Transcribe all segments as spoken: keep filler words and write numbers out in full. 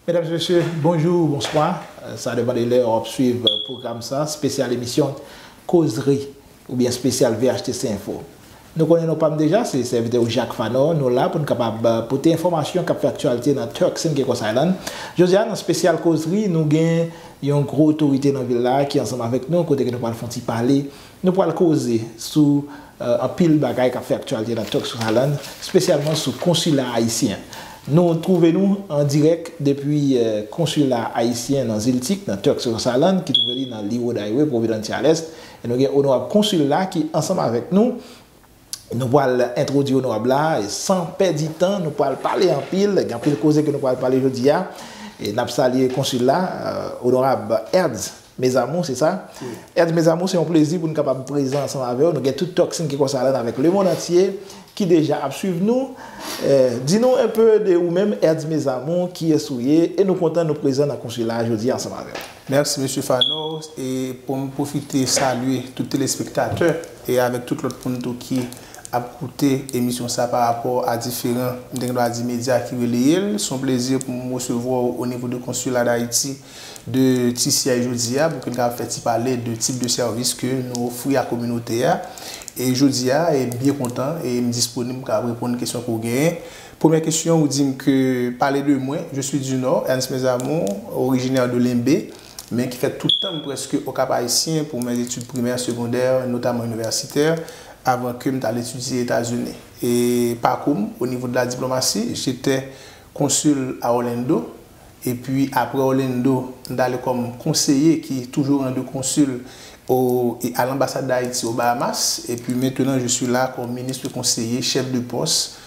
Medam, mesye, bonjou, bonswa. Sa depann de lè w ap swiv pwogram sa, espesyal emisyon Kozri oubyen espesyal V H T C Info. Nou konnen non pa m deja, se sèvitè w Jacques Fanor. Nou la pou n kapab pote enfòmasyon k ap fè aktyalite nan Turks and Caicos Island. Jodi a, nan espesyal Kozri, nou gen yon gwo otorite nan vil la ki ansanm avèk nou, kote ke nou pral fè yon ti pale. Nou pral koze sou anpil bagay k ap fè aktyalite nan Turks and Caicos Island, espesyalman sou konsila ayisyen. Nou twouve nou an dirèk depi konsila ayisyen nan Zil Tik, nan Turks and Caicos Island, ki twouve li nan Leeward Highway, Providence, Charles. E nou gen onorab konsil la ki ansanm avèk nou. Nou pral entwodui onorab la, e san pèdi tan, nou pral pale anpil, gen anpil koze ke nou pral pale jodi a. E n ap salye konsil la, onorab Erdz Mezamour, se sa? Erdz Mezamour, se yon plezi pou n kapab prezan ansanm avè w. Nou gen tout Turks and Caicos Island avèk lemonn antye ki deja ap swiv nou. Di nou enpe de ou menm, Erdz Mezamour, kiyès ou ye, e nou kontan nou prezan nan konsila a jodi a ansanm avè w. Mèsi, mesye Fanor, e pou m pwofite salye tout telespektatè e avèk tout lòt moun tou ki ap koute emisyon sa pa rapò a diferan, m te gen dwa di medya ki releye l. Se yon plezi pou m resevwa w o nivo de Konsila Dayiti de T C I jodi a, pou ke n kapab fè ti pale de tip de sèvis ke nou ofri a kominote a. E jodi a, e m byen kontan e m disponib pou kapab reponn kesyon ke w genyen. Premyè kesyon, ou di m ke pale de mwen, je suis du Nord, Ernst Mezamour, originaire de Limbé, men ki fè tout tan m prèske Okap Ayisyen pour mes études primaires, secondaires, notamment universitaires, avan ke m t al etidye Etazini. E pakou m, au niveau de la diplomatie, j'étais consul à Orlando, epi apre Orlando, m t ale kòm konseye ki toujou ran de konsil o, e à l'ambassade d'Haïti aux Bahamas, epi maintenant je suis là comme ministre conseiller, chef de poste,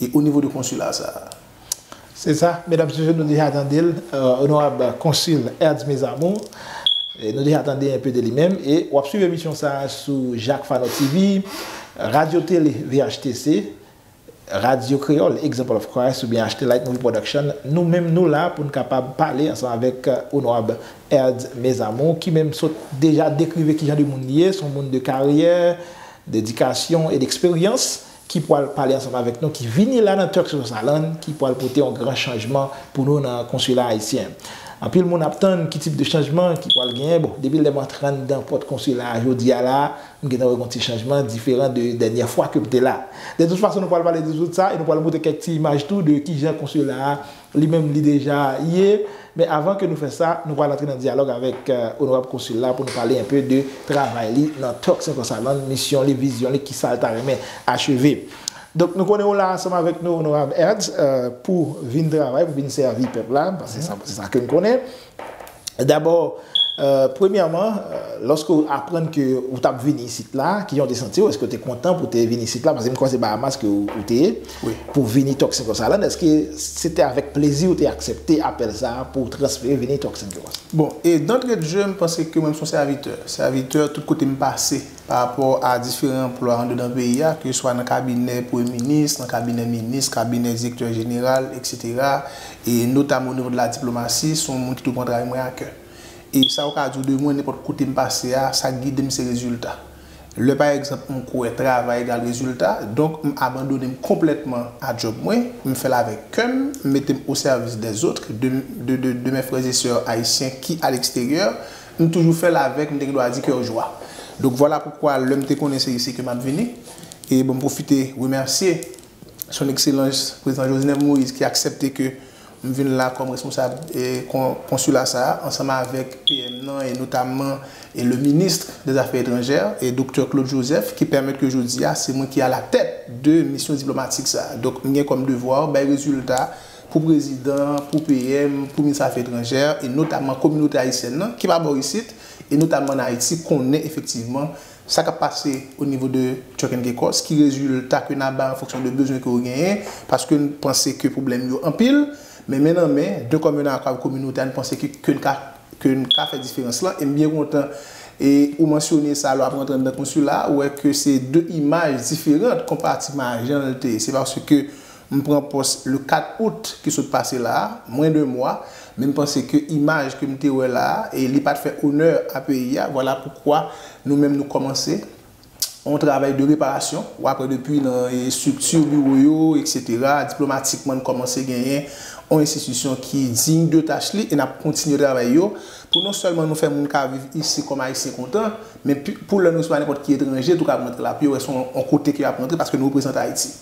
e o nivo de konsila sa a. Se sa, medam, mesye, nou deja tande l, onorab konsil Erdz Mezamour. E nou deja tande enpe de li menm. E w ap swiv emisyon sa a sou Jacques Fanor T V, Radyo Tele V H T C, Radyo Kreyòl, Example of Christ oubyen H T Light Movie Production. Nou menm, nou la pou n kapab pale ansanm avèk onorab Erdz Mezamour, ki menm sot deja dekrive kijan de moun li ye, se yon moun de karyè, dedikasyon e deksperyans, ki pral pale ansanm avèk nou, ki vini la nan Turks and Caicos Island, ki pral pote yon gran chanjman pou nou nan konsila ayisyen. Anpil moun ap tann ki tip de chanjman ki pral genyen. Bon, depi lè m antre anndan pòt konsila a jodi a la, m gentan wè gen yon ti chanjman diferan de dènyè fwa ke m te la. De tout fason, nou pral pale de tout sa e nou pral montre kèk ti imaj tou de kijan konsila a li menm li deja ye. Men avan ke nou fè sa, nou pral antre nan dyalòg avèk onorab konsil la pou nou pale enpe de travay li nan Turks and Caicos Island, misyon li, vizyon li, kisa l ta renmen acheve. Donk, nou konnen w la ansanm avèk nou, onorab Erdz, pou vin travay, pou vin sèvi pèp la, paske se sa ke n konnen. Dabò, premyèman, lòske w aprann ke ou t ap vini isit la, kijan w te santi w? Èske w te kontan pou w te vin isit la? Paske m kwè se Bahamas ke ou, ou te ye, pou vini Turks and Caicos Island. Èske se te avèk plezi ou te aksepte apèl sa a pou w transfere vini Turks and Caicos? Bon, e d'entrée de jeu, m panse ke mwen, m se yon sèvitè. Sèvitè, tout kote m pase, pa rapò a diferan anplwa anndedan peyi a, ke swa nan kabinè premye minis, nan kabinè minis, kabinè direktè jeneral, etsetera, e notamman o nivo de la diplomasi, se yon moun ki tou pran travay mwen a kè. E sa yo ka di w de mwen, nenpòt kote m pase a, sa k gide m se rezilta. Lè, pa egzanp, m kwè travay egal rezilta, donk m abandone m konplètman a djòb mwen, m fè l avèk kè m, m mete m au service des autres, de, de, de, de mes frères et sœurs haïtiens qui à l'extérieur, m toujou fè l avèk, m te gen dwa di, kè jwa. Donk, vwala poukwa, lè m te konnen se isi ke m ap vini, e bon, m pwofite remèsye Son Excellence Prezidan Jovenel Moïse ki aksepte ke m vin la kòm responsab, e, kon-, konsila sa a, ansanm avèk P M nan, e notamman, e, le ministre des Affaires étrangères, e Doktè Claude Joseph, ki pèmèt ke jodi a, se mwen ki à la tête de misyon diplomatik sa a. Donk, m gen kòm devwa bay rezilta pou prezidan, pou P M, pou minis afè etranjè, e notamman kominote ayisyèn nan, ki pa bò isit, e notamman an Ayiti, konnen efektivman sa k ap pase o nivo de Turks and Caicos, ki rezilta ke n ap bay an fonksyon de bezwen ke yo genyen, paske n panse ke pwoblèm yo anpil, men men nan men, de kòm yon akò kominotè, n panse ke, ke n ka, ke n ka fè diferans lan, e m byen kontan, e ou mansyone sa lè w ap rantre anndan konsila a, ou wè ke se de imaj diferan konparatiman a jan l te ye. Se paske m pran pòs le kat out ki sot pase la a, mwen de mwa, men m panse ke imaj ke m te wè la a, e li pa t fè onè a peyi a. Vwala poukwa nou menm nou kòmanse yon travay de reparasyon, w ap wè depi nan estrikti biwo yo, etsetera, diplomatikman, n kòmanse genyen yon enstitisyon ki diy de tach li, e n ap kontinye travay yo, pou non sèlman nou fè moun ka viv isi kòm Ayisyen kontan, men pou lè nou resevwa nenpòt ki etranje tou k ap rantre la, pou yo wè se yon kote ke y ap rantre, paske nou reprezante Ayiti.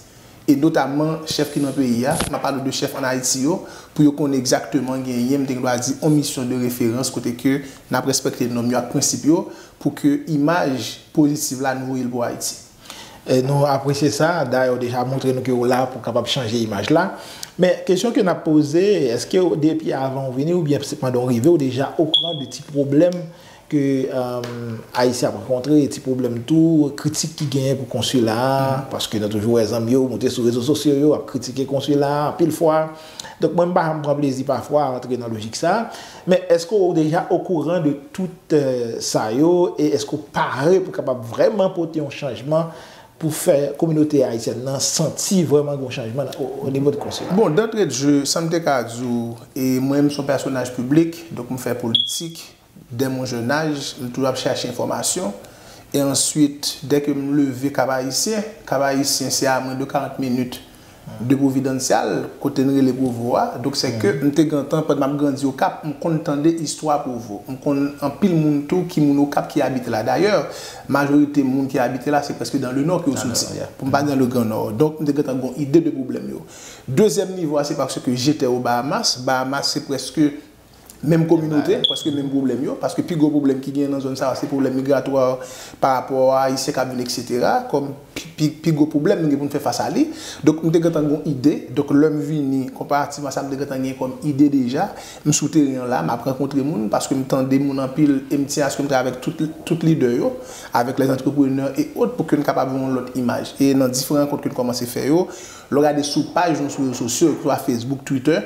E notamman chèf ki nan peyi a, m ap pale de chèf ann Ayiti yo, pou yo konnen egzakteman genyen, m te gen dwa di, yon misyon de referans kote ke n ap respekte nòm yo ak prensip yo, pou ke imaj pozitiv la nou voye l pou Ayiti. E nou apresye sa, dayè w deja montre nou ke w la pou w kapab chanje imaj la. Men kesyon ke n ap poze, èske w depi avan w vini oubyen se pandan w rive w deja okouran de ti pwoblèm ke Ayisyen ap rankontre, ti pwoblèm tou, kritik ki genyen pou konsila a, paske nou toujou wè zanmi yo moute sou rezo sosyo yo ap kritike konsila a anpil fwa. Donk mwen m pa janm pran plezi pafwa a rantre nan lojik sa. Men èske w deja okouran de tout sa yo e èske w pare pou kapab vrèman pote yon chanjman pou fè kominote ayisyèn nan santi vrèman gen yon chanjman o nivo de konsila? Bon, d'entrée de jeu, sa m te ka di w, e mwen m se yon pèsonaj piblik, donk m fè politik, dès mon jeune âge, m toujou ap chache enfòmasyon. E answit, dèke m leve Cap Haïtien, Cap Haïtien se a mwen de karant minit de Providencial, kote n rele Pwovo a. Donk, sèke m te gentan, pandan m ap grandi Okap, m konn tande istwa Pwovo. M konn anpil moun tou ki moun Okap ki abite la. Dayè, majorite moun ki abite la, se prèske dans le Nord ke yo soti, pou m pa di dans le Grand Nord. Donk, m te gentan gen yon ide de pwoblèm yo. Dezyèm nivo a, se paske j'étais aux Bahamas. Bahamas, se prèske menm kominote, prèske menm pwoblèm yo, paske pi gwo pwoblèm ki genyen nan zòn sa a, se pwoblèm migratwa pa rapò a Ayisyen k ap vin, etsetera, kòm pi, pi, pi gwo pwoblèm nou gen pou n fè fas a li. Donk, m te gentan gen yon ide. Donk, lè m vini, konparativman a sa m te gentan gen kòm ide deja, m sou teren an la, m ap rankontre moun, paske m tande moun anpil, e m tyen aske m travay avèk tout, tout lidè yo, avèk les entrepreneurs et autres, pou ke n kapab gen yon lòt imaj. E nan diferan rankont ke n kòmanse fè yo, lè w gade sou paj nou sou rezo sosyo, keseswa Facebook, Twitter,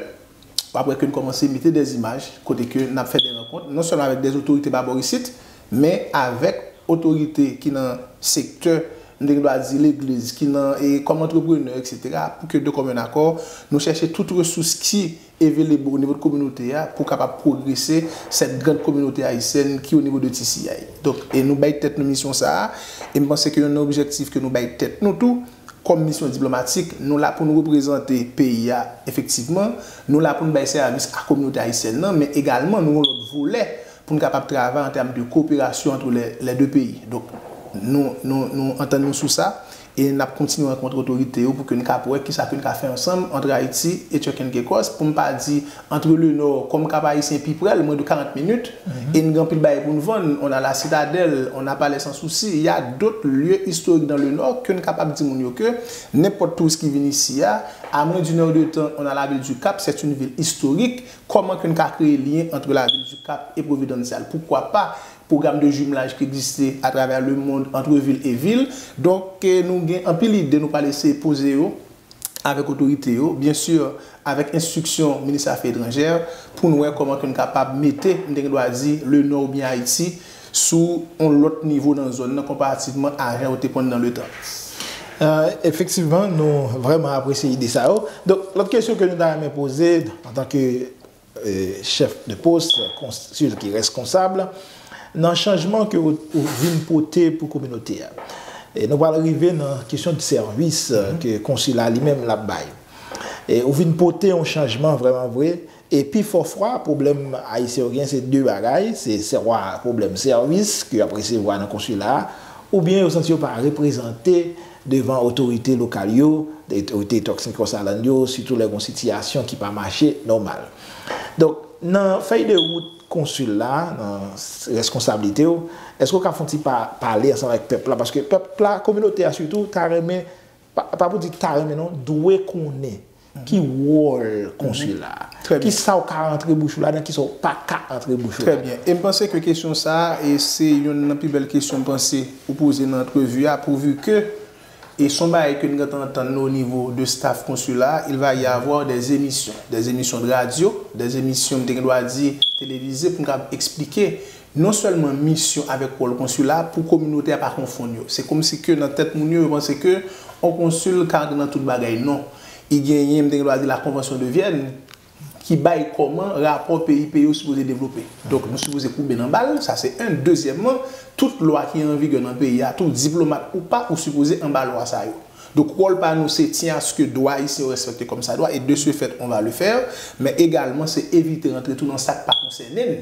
w ap wè ke n kòmanse mete dè imaj kote ke n ap fè dè rankont, non sèlman avèk dè otorite pa bò isit, men avèk otorite ki nan sektè, m te gen dwa di legliz, ki nan, e kòm antreprenè, etsetera, pou ke de commun accord, nou chèche tout resous ki available o nivo de kominote a pou kapab pwogrese cette grande communauté haïtienne ki o nivo de T C I. Donk, e nou bay tèt nou misyon sa a, e m panse ke youn nan objektif ke nou bay tèt nou tou, kòm misyon diplomatik, nou la pou nou reprezante peyi a, efektivman, nou la pou nou bay sèvis a kominote ayisyèn nan, men egalman nou gen yon lòt volè pou n kapab travay an tèm de koperasyon ant lè, lè de peyi. Donk, nou, nou, nou antann nou sou sa, e n ap kontinye rankontre otorite yo pou ke n ka wè kisa ke n ka fè ansanm ant Ayiti e Turks and Caicos, pou m pa di ant le Nord, kòm Cap Haïtien pi prè l, mwen de karant minit, e n gen anpil bagay pou n vann. On a la Citadelle, on a Palais Sans Souci, il y a d'autres lieux historiques dans le Nord ke n kapab di moun yo ke nenpòt touris ki vin isi a, à moins d'une heure de temps, on a la ville du Cap, c'est une ville historique. Kòman ke n ka kreye lyen ant la ville du Cap e Providencial? Poukwa pa pwogram de jumelaj ki egziste atravè le monde entre ville et ville? Donk, nou gen anpil ide nou pral eseye poze yo avèk otorite yo, byen si avèk enstriksyon minis afè etranjè, pou n wè kòman ke n kapab mete, m te gen dwa di, le Nò oubyen Ayiti sou yon lòt nivo nan zòn nan konparativman a jan yo te konn nan letan. Efektivman, nou vrèman apresye ide sa yo. Donk, lòt kesyon ke nou ta renmen poze, antanke chèf de pòs, konsil ki reskonsab, nan chanjman ke ou, ou vin pote pou kominote a. E nou pral rive nan kesyon de sèvis ke konsila li menm l ap bay. E ou vin pote yon chanjman vrèman vre, e pifò fwa, pwoblèm Ayisyen yo gen se de bagay, se swa pwoblèm sèvis ke y ap resevwa nan konsila a, oubyen yo santi yo pa reprezante devan otorite lokal yo, otorite Turks and Caicos Islands yo, sitou lè gen yon sitiyasyon ki pa mache nòmal. Donk, nan fèy de wout konsil la, nan reskonsablite w, èske w ka fè yon ti pa, pale ansanm avèk pèp la? Paske pèp la, kominote a sitou, ta renmen, pa, pa pou di ta renmen non, dwe konnen ki wòl konsil la. Kisa w ka antre bouch ou ladan, kisa w pa ka antre bouch ou ladan. Trè byen. E m panse ke kesyon sa a, e se youn nan pi bèl kesyon m panse ou poze nan antrevi a, pourvu ke E se yon bagay ke n gentan antann nou o nivo de staff konsila, il va y avoir des émissions, des émissions de radio, des émissions, m te gen dwa di, televize, pou n kapab eksplike non sèlman misyon avèk wòl konsila pou kominote a pa konfonn yo. Se kòmsi ke nan tèt moun yo, yo panse ke yon konsil ka antre nan tout bagay. Non. I genyen, m te gen dwa di, la Convention de Vienne, ki bay kòman rapò peyi peyi yo sipoze devlope. Donk, nou sipoze koube nan ba l, sa se youn. Dezyèmman, tout lwa ki an vigè nan peyi a, tou diplomat ou pa, ou sipoze anba lwa sa yo. Donk, wòl pa nou, se tyen aske dwa ayisyen yo respekte kòmsadwa, e de ce fait, on va le faire, men egalman, se evite rantre tou nan sa k pa konsène n.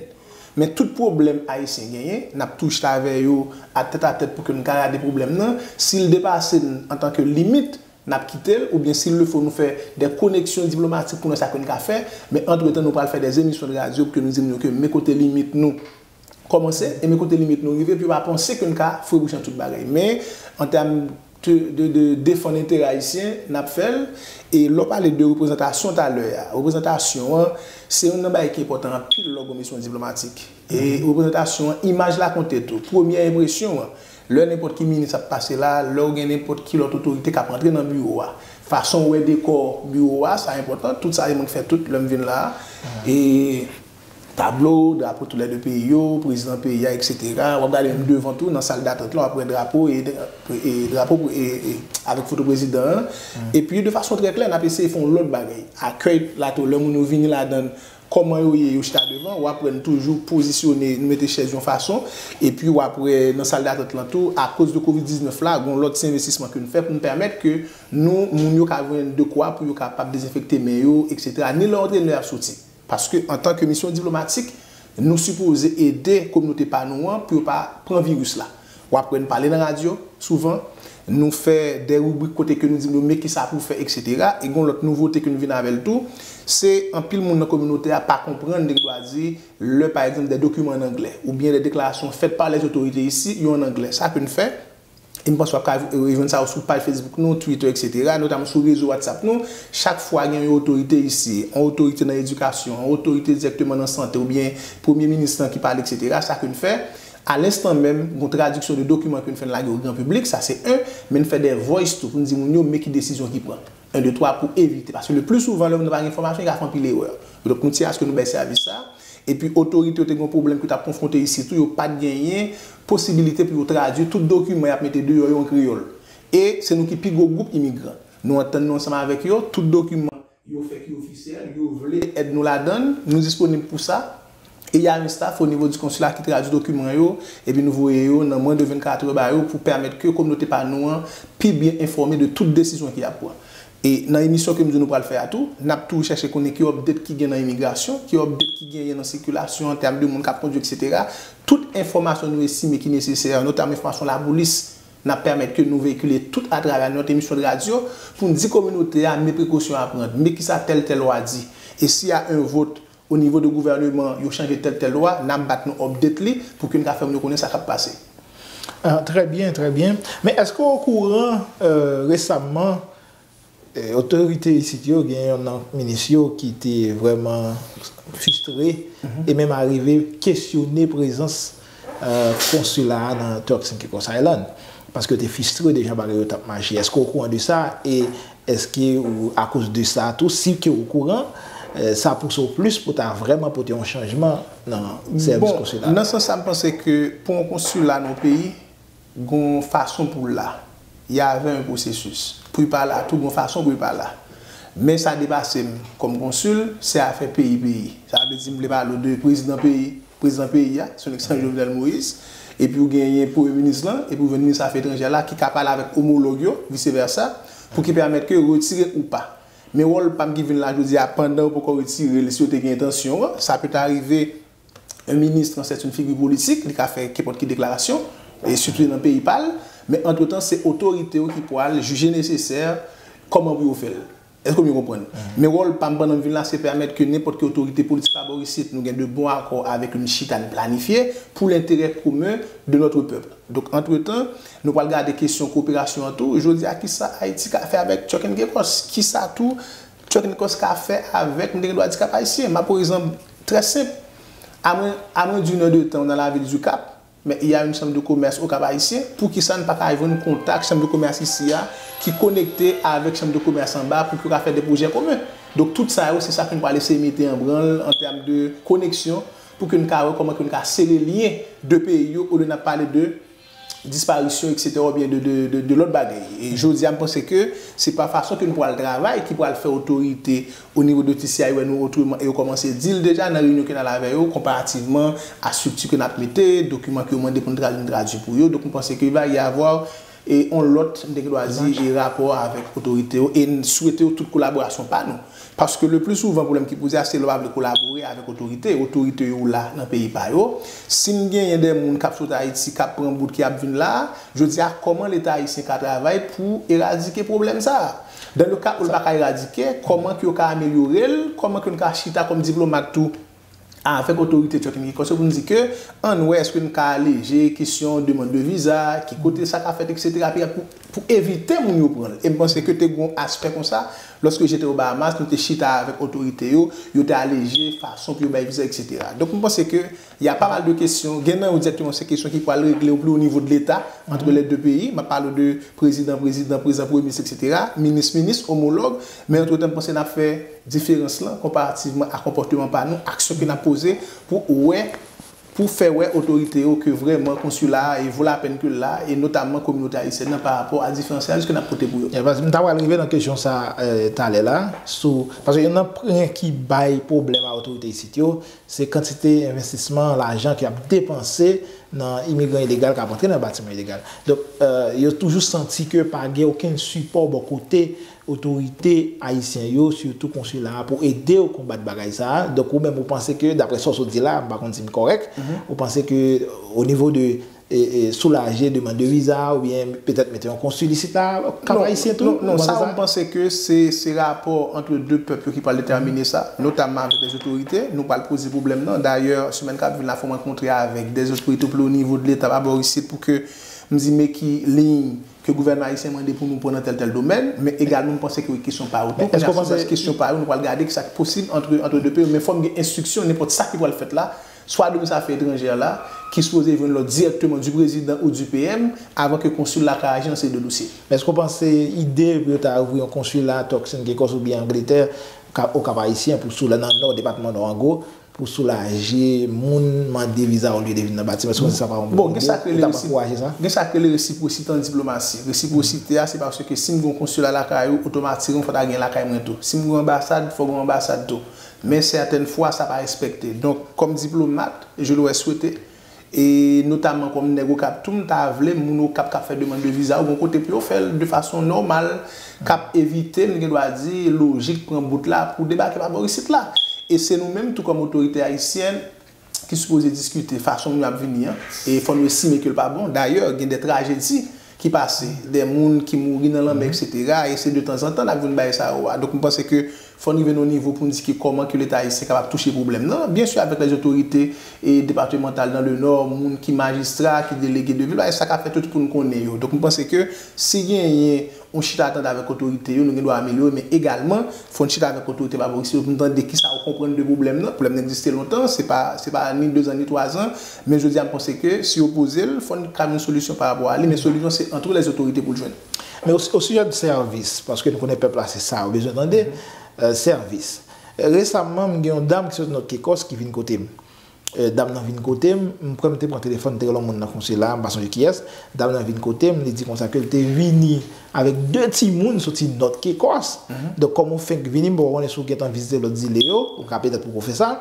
Men tout pwoblèm ayisyen genyen, n ap tou chita avè yo a tèt a tèt pou ke n ka gade pwoblèm nan. Si l depase n antanke limit, n ap kite l, oubyen si l le fo, nou fè de koneksyon diplomatik pou nou wè sa ke n ka fè. Men antretan, nou pral fè de emisyon de radyo pou ke nou di moun yo ke men kote limit nou kòmanse, e men kote limit nou rive, pou yo pa panse ke n ka foure bouch nan tout bagay. Men, an tèm de, de, de defann enterè ayisyen, n ap fè l. E lè w pale de reprezantasyon talè a, reprezantasyon an, se youn nan bagay ki enpòtan anpil lè w gen yon misyon diplomatik. E reprezantasyon an, imaj la konte tou. Premyè enpresyon an, lè nenpòt ki minis ap pase la, lè w gen nenpòt ki lòt otorite k ap antre nan biwo a, fason w wè dekò biwo a, sa enpòtan. Tout sa se mwen ki fè tout lè m vin la a. E tablo, drapo tou lè de peyi yo, prezidan peyi a, etsetera. W ap gade menm devan tou, nan sal datant lan, w ap wè drapo e, e drapo e, e avèk foto prezidan an. Epi, de fason trè klè, n ap eseye fè yon lòt bagay. Akèy la tou, lè moun yo vini ladan l, kòman yo ye, yo chita devan, w ap wè n toujou pozisyone, nou mete chèz yon fason, epi w ap wè nan sal datant lan tou, akoz de kovid diznèf la, gen yon lòt ti envestisman ke n fè pou n pèmèt ke nou, moun yo ka jwenn dekwa pou yo kapab dezenfekte men yo, etsetera. Ni lè w antre, ni lè y ap soti. Paske, antanke misyon diplomatik, nou sipoze ede kominote pa nou an pou yo pa pran viris la. W ap wè n pale nan radyo souvan, nou fè de ribrik kote ke nou di yo men kisa pou fè, etsetera. E gen yon lòt nouvote ke nou vin avè l tou, se anpil moun nan kominote a pa konprann, nèg dwa di, lè, pa egzanp, de dokiman an anglè, oubyen de deklarasyon fèt pa lèzotorite isi, yo an anglè. Sa ke n fè, e m panse w ap ka jwenn sa yo sou paj Facebook nou, Twitter, etsetera, notaman sou rezo WhatsApp nou. Chak fwa gen yon otorite isi, yon otorite nan edikasyon, yon otorite dirèkteman nan sante, oubyen premye minis lan ki pale, etsetera, sa ke n fè, a lenstan menm, gen yon tradiksyon de dokiman ke n fè n lage o gran piblik, sa se youn, men n fè de voice tou pou n di moun yo men ki desizyon ki pran. Youn, de, twa, pou evite. Paske le pli souvan, lè moun nan pa gen enfòmasyon, li ka fè anpil erè. Donk, nou tyen aske nou bay sèvis sa. Epi, otorite yo te gen yon pwoblèm ke yo t ap konfwonte isi tou, yo pa t genyen posibilite pou yo tradui tout dokiman y ap mete deyò yo an kreyòl. E se nou ki pi gwo gwoup imigran. Nou antann nou ansanm avèk yo, tout dokiman yo fè ki ofisyèl, yo vle èd nou ladan l, nou disponib pou sa. E y a un staff au niveau du consulat ki tradui dokiman yo, epi nou voye yo nan moins de vingt-quatre heures ba yo pou pèmèt ke kominote pa nou an pi byen enfòme de tout desizyon ki ap pran. E nan emisyon ke m di w nou pral fè a tou, n ap tou chèche konnen ki update ki gen nan imigrasyon, ki update ki genyen nan sikilasyon an tèm de moun k ap kondui, etsetera. Tout enfòmasyon nou estime ki nesesè, notaman enfòmasyon lapolis, n ap pèmèt ke nou veyikile tout atravè nòt emisyon de radyo pou n di kominote a men prekosyon a pran, men kisa tèl tèl lwa di. E si y a un vote au niveau de gouvèneman, yo chanje tèl tèl lwa, n ap bat nou update li pou ke n ka fè moun yo konnen sa k ap pase. Ah, très bien, très bien. Men èske w okouran euh, resamman eh, otorite isit yo gen yon nan minis yo ki te vrèman fistre e menm arive kesyone prezans euh, konsila a nan Turks and Caicos Island? Paske yo te fistre de jan bagay yo t ap mache. Èske w okouran de sa? E èske ou, akoz de sa tou, si ke w okouran, eh, sa pouse w plis pou ta vrèman pote yon chanjman nan sèvis konsila a? Nan sans sa, m panse ke pou yon konsila nan yon peyi, gen yon fason pou l la. Y a un processus. Pou l pa la, tou gen yon fason pou l pa la. Men sa depase m kòm konsil, se afè peyi peyi. Sa vle di m vle pale w de prezidan peyi, prezidan peyi a, son egselans Jovenel Moïse, epi w genyen premye minis lan, epi w jwenn minis afè etranjè la ki ka pale avèk omològ yo, vice versa, pou ki pèmèt ke retire ou pa. Men wòl pa m ki vin la jodi a, pandan yo poko retire l, si yo te gen entansyon an, sa pèt arive, yon minis transèt yon figi politik, li ka fè kenpòt ki deklarasyon, e sitou nan peyi pa l, men antretan se otorite yo ki pral jije nesesè kòman pou yo fè l. Èske w byen konprann? Men wòl pa m pandan m vin la se pèmèt ke nenpòt ki otorite politik pa bò isit nou gen de bon akò avèk yo, n chita n planifye pou lenterè komen de notre peuple. Donk antretan, nou pral gade kesyon koperasyon an tou. Jodi a kisa Ayiti ka fè avèk Turks and Caicos? Kisa tou Turks and Caicos ka fè avèk, m te gen dwa di Kap Ayisyen? M ap pran egzanp trè senp. À moins, à moins d'une heure de temps dans la ville du Cap, mais il y a une chambre de commerce au Cap Haïtien. Poukisa n pa ka jwenn kontak chanm de komès isi a ki konekte avèk chanm de komès anba pou ke yo ka fè de pwojè komen? Donk tout sa yo se sa ke n pral eseye mete an branl an tèm de koneksyon pou ke n ka wè kòman ke n ka sere lyen de peyi yo olye n ap pale de disparisyon, et cetera, oubyen de, de, de, de lòt bagay. E jodi a, m panse ke se pa fason ke nou pral travay ki pral fè otorite o nivo de T C I wè nou otreman, e yo kòmanse di l deja nan reyinyon ke n al avè yo, konparativman a estrikti ke n ap mete, dokiman ke yo mande pou n tradui, n tradui pou yo. Donk, m panse ke il va y avoir, e, yon lòt, m te gen dwa di, e, rapò avèk otorite yo, e n swete yo tout kolaborasyon pa nou. Paske le pli souvan, pwoblèm ki poze a, se lè w pa vle kolabore avèk otorite. Otorite yo la nan peyi pa yo. Si n genyen de moun k ap sot Ayiti, k ap pran bout, ki ap vin la a, jodi a, kòman Leta ayisyen ka travay pou eradike pwoblèm sa a? Dan le ka ou l pa ka eradike, kòman ke yo ka amelyore l? Kòman ke n ka chita kòm diplomat tou avèk otorite Turk and Caicos pou n di ke ann wè èske n ka aleje kesyon demann de viza, ki kote sa ka fèt, et cetera, pou, pou evite moun yo pran l. E m panse ke te gen yon aspè konsa, lòske jete o Bahamas, nou te chita avèk otorite yo, yo te aleje fason pou yo bay viza, et cetera. Donk, m panse ke y a pa mal de kesyon. Gen nan yo dirèkteman se kesyon ki pral regle o pli o nivo de Leta, entre les deux pays. M ap pale de prezidan, prezidan, prezidan, premye minis, et cetera, minis, minis, omològ. Men antretan, m panse n ap fè diferans lan konparativman a konpòteman pa nou, aksyon ke n ap poze pou wè, pou fè wè otorite yo ke vrèman konsila a e vo lapèn ke l la, e notamman kominote ayisyèn nan pa rapò a diferans sèvis ke n ap pote pou yo. E paske m ta pral rive nan kesyon sa, eh, talè la, sou, paske youn nan pwen ki bay pwoblèm a otorite isit yo, se kantite envestisman, lajan ke y ap depanse nan imigran ilegal k ap antre nan batiman ilegal. Donk, eh, yo toujou santi ke pa gen okenn sipò bò kote otorite ayisyen yo, sitou konsila a, pou ede yo konbat bagay sa a. Donk, ou menm, ou panse ke, daprè sa w sot di la, m pa konn si m kòrèk, ou panse ke, o nivo de, e, e, soulaje demann de viza, oubyen petèt mete yon konsil isit la, Kap Ayisyen tou, non, non, sa, m panse ke se, se rapò ant de pèp yo ki pral detèmine sa, notamman avèk lèzotorite. Nou pral poze pwoblèm nan. Dayè, semèn k ap vin la, fò m rankontre avèk dèzotorite pli o nivo de Leta pa bò isit pou ke m di men ki liy ke gouvènman ayisyen mande pou nou pran nan tèl, tèl domèn, men egalman m panse ke kesyon pa yo tou. Kounye a, sou baz kesyon pa yo, nou pral gade kisa ki posib ant, ant de peyi yo, men fò m gen enstriksyon, nenpòt sa ki pral fèt la, swa de minis afè etranjè la, ki sipoze jwenn lòd dirèkteman du président ou du P M, avan ke konsil la ka aji nan seri de dosye. Men èske w panse ide pou yo ta ouvri yon konsila Turks and Caicos oubyen Angletè, Ka-, o Kap Ayisyen pou sou la nan nò, depatman nò an gwo, pou soulaje moun mande viza olye de vin nan batiman. Èske w panse sa pa yon bon ide pou ta ankouraje sa? Gen sa k rele resipwosite an diplomasi. Resipwosite a, se paske si m gen yon konsila lakay ou, otomatikman fò ta gen lakay mwen tou. Si m gen yon anbasad, fò gen yon anbasad tou. Men sètèn fwa, sa pa respekte. Donk, kòm diplomat, je l'aurais souhaité, e notamman kòm nèg Okap tou, m ta vle moun Okap k ap fè demann de viza yo gen yon kote pou yo fè l de fason nòmal, k ap evite, m gen dwa di, lojik pran bout la pou debake pa bò isit la. E se nou menm tou kòm otorite ayisyèn ki sipoze diskite fason moun yo ap vini an, e fò nou estime ke l pa bon. Dayè, gen de trajedi ki pase, de moun ki mouri nan lanmè, et cetera, e se de tanzantan n ap jwenn bagay sa yo a. Donk, m panse ke fò n rive nan yon nivo pou n di ke kòman ke Leta ayisyen kapab touche pwoblèm nan, byen si avèk lèzotorite e depatmantal nan le nò, moun ki majistra, ki delege de vil, bagay sa k ap fèt yo tout pou n konnen yo. Donk, m panse ke si genyen yon chita tande avèk otorite yo, nou gen dwa amelyore, men egalman, fò n chita avèk otorite pa bò isit yo pou n tande kisa yo konprann de pwoblèm nan. Pwoblèm nan egziste lontan, se pa, se pa ni dezan ni twazan, men jodi a, m panse ke si yo poze l, fò n ka jwenn solisyon pa rapò a li, men solisyon se ant lèzotorite pou l jwenn. Men o, o sijè de sèvis, paske nou konnen pèp la se sa yo bezwen tande, eh, sèvis. Resaman, m gen yon dam ki soti Nòt Kekòs ki vin kote m. Eh, dam nan vin kote m, m kwè m te pran telefòn, m te rele yon moun nan konsila, m pa sonje kiyès. Dam nan vin kote m, li di konsa ke l te vini avèk de timoun soti Nòt Kekòs. Donk, kòm ou fenk vini, m poko konnen si w gentan vizite lòt zile yo, ou ka petèt poko fè sa.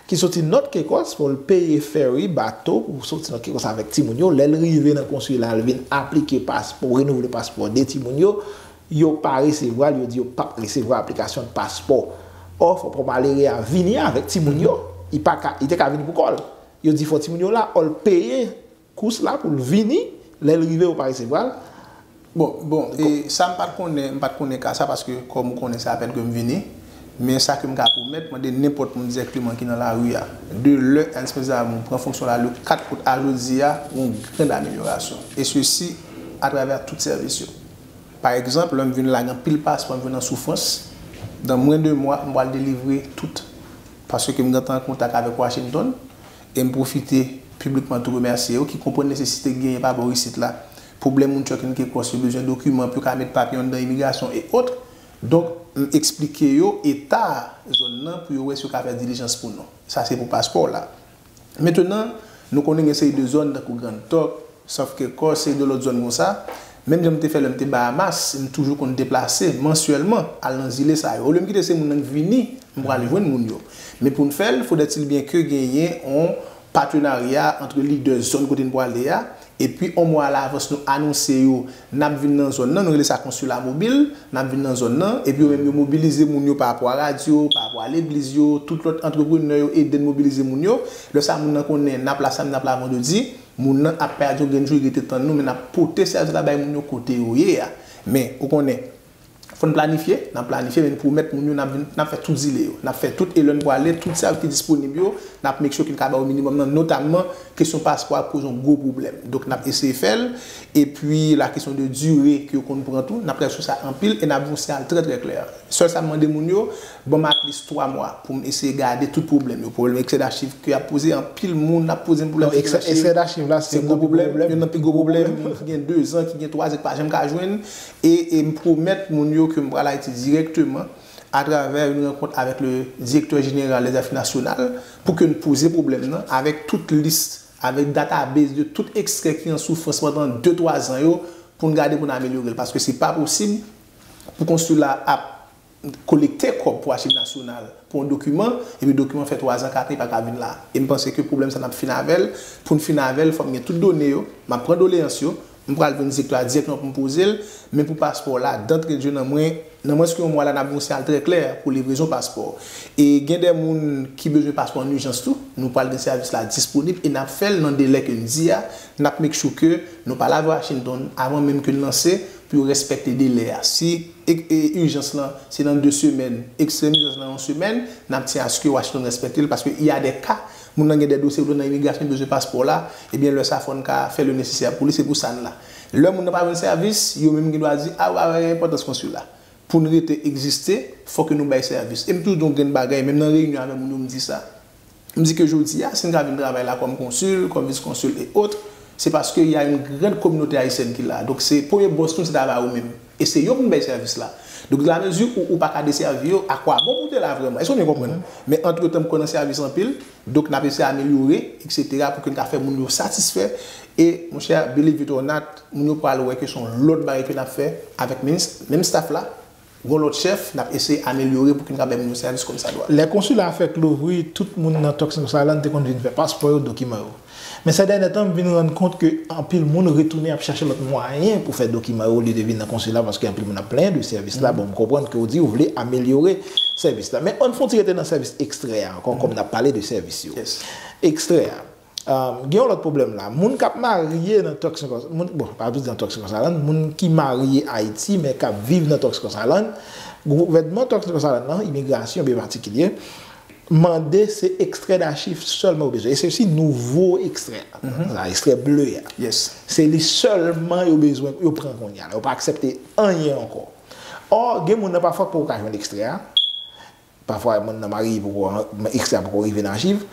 Ki soti Nòt Kekòs, fò l peye ferry, bato, pou soti Nòt Kekòs avèk timoun yo. Lè l rive nan konsila, l vin aplike paspò, renouvle paspò de timoun yo. Yo pa resevwa l, yo di yo p ap resevwa aplikasyon paspò. Ò, fò pwòp malere a vini avèk timoun yo. Li pa ka, li te ka vini pou kò l. Yo di fò timoun yo la, ò, l peye kous la pou l vini, lè l rive yo pa resevwa l. Bon, bon, e sa m pa t konnen, m pa t konnen ka sa paske kòm ou konnen se apèn ke m vini. Men sa ke m ka pwomèt, mande nenpòt moun dirèkteman ki nan lari a. De lè Ernest Mezamou pran fonksyon la le kat out a jodi a, gen yon grann amelyorasyon. E sesi atravè tout sèvis yo. Pa egzanp, lè m vin la, gen anpil paspò m jwenn an soufrans. Dan mwen de mwa, m pral delivre tout. Paske m gentan an kontak avèk Washington e m pwofite piblikman tou remèsye yo ki konprann nesesite ki genyen pa bò isit la. Pwoblèm moun Turks and Caicos yo bezwen dokiman pou yo ka met papye anndan imigrasyon e ot. Donk, m eksplike yo eta zòn nan pou yo wè si yo ka fè dilijans pou nou. Sa se pou paspò la. Mentenan, nou konnen gen seri de zòn tankou Grand Turk, Sòf ke kò se de lòt zòn konsa, menm jan m te fè lè m te Bahamas, m toujou konn deplase mansyèlman al nan zile sa yo. Olye m kite se moun nan k vini, m pral jwenn moun yo. Men pou n fè l, faudrait-il bien ke genyen yon patenarya ant lidè zòn kote n prale a, epi yon mwa alavans nou anonse yo, n ap vin nan zòn nan, nou rele sa konsila mobil, n ap vin nan zòn nan, epi yo menm yo mobilize moun yo pa rapò a radyo, pa rapò a legliz yo, tout lòt antreprenè yo ede n mobilize moun yo. Lè sa moun nan konnen n ap la samdi, n ap la vandredi, moun nan ap pèdi yon grenn jou, li rete tann nou, men n ap pote sèvis la bay moun yo kote yo ye a. Men, ou konnen, fò n planifye, n ap planifye, men n pwomèt moun yo, n ap vin, n ap fè tout zile yo, n ap fè tout, e lè n prale, tout sèvis ki disponib yo, n ap make sure ke n ka ba yo minimòm nan, notamman kesyon paspò ap koze yon gwo pwoblèm. Donk, n ap eseye fè l, epi la kesyon de dire ke yo konn pran tou, n ap travay sou sa anpil, e n ap voye yon siyal trè, trè klè. Sèl sa m mande moun yo, ban m at least twa mwa pou m eseye gade tout pwoblèm yo. Pwoblèm eksè dachiv ke y ap poze, anpil moun ap poze m pwoblèm eksè dachiv. Eksè dachiv la, se yon gwo pwoblèm, youn nan pi gwo pwoblèm, moun ki gen de zan, ki gen twa zan, ki pa janm ka jwenn. E, e m pwomèt moun yo ke m pral Ayiti dirèkteman atravè yon rankont avèk le directeur général des affaires nationales pou ke n poze pwoblèm nan avèk tout lis, avèk database de tout ekstrè ki an soufrans pandan de, twa zan yo, pou n gade pou n amelyore l. Paske se pa posib pou konsila ap kolekte kòb pou achiv nasyonal pou yon dokiman, epi dokiman fè twa zan, kat an, li pa ka vin la. E m panse ke pwoblèm sa n ap fin avè l. Pou n fin avè l, fò m gen tout done yo, m ap pran doleyans yo, m pral jwenn direktè a dirèkteman pou m poze l, men pou paspò la, d'entrée de jeu nan mwen, nan mwens ke yon mwa la, n ap gen yon siyal trè klè pou livrezon paspò. E gen de moun ki bezwen paspò an ijans tou, nou pral gen sèvis la disponib e n ap fè l nan delè ke n di a, n ap make sure ke nou pale avè Washington avan menm ke n lanse pou yo respekte delè a. Si e, e, ijans lan, se nan de semèn, ekstrèm ijans lan yon semèn, n ap tyen aske Washington respekte l, paske y a de ka, moun nan gen de dosye pou nan imigrasyon, bezwen paspò la, ebyen, lè sa, fò n ka fè le nesesè pou li, se pou sa n la. Lè moun nan pa jwenn sèvis, yo menm gen dwa di, a, w pa wè enpòtans konsila. Pou n rete egziste, fò ke nou bay sèvis. E m toujou di yon grenn bagay, menm nan reyinyon avè moun yo, m di sa. M di ke jodi a, si n ka vin travay la kòm konsil, kòm vis konsil e ot, se paske y a une grande communauté haïtienne ki la. Donk, se premye bòs nou, se ta ba ou menm. E se yo pou n bay sèvis la. Donk, la mezi ou, ou pa ka desèvi yo, akwabon pou w te la vrèman? Èske w byen konprann? Men antretan, m kwè nan sèvis anpil, donk n ap eseye amelyore, etsetera, pou ke n ka fè moun yo satisfè. E, monchè, believe it or not, moun yo pral wè ke se yon lòt bagay ke n ap fè avèk menm, menm staff la. Gon lòt chèf, n ap eseye amelyore pou ke n ka bay moun yo sèvis kòmsadwa. Lè konsila a fèk louvri, tout moun nan Turks and Caicos Islands te konn vin fè paspò yo, dokiman yo. Men sè dènye tan, m vin rann kont ke anpil moun retounen ap chache lòt mwayen pou fè dokiman yo olye de vin nan konsila, paske anpil moun ap plenyen de sèvis la. Bon, m konprann ke w di w vle amelyore sèvis la. Men ann fè yon ti rete nan sèvis ekstrè a ankò, kòm n ap pale de sèvis yo. Ekstrè a. Gen yon lòt pwoblèm la. Moun k ap marye nan Turks and Caicos, moun, bon, pa bezwen di nan Turks and Caicos Island, moun ki marye Ayiti, men k ap viv nan Turks and Caicos Island, gouvènman Turks and Caicos Island nan, imigrasyon byen patikilye, mande se ekstrè dachiv sèlman yo bezwen. E se si nouvo ekstrè a. Sa, ekstrè ble a. Se li sèlman yo bezwen, yo pran kounye a la. Yo pa aksepte anyen ankò. Ò, gen moun nan pafwa poko ka jwenn ekstrè a. Pafwa, moun nan marye poko, ekstrè a poko rive nan achiv.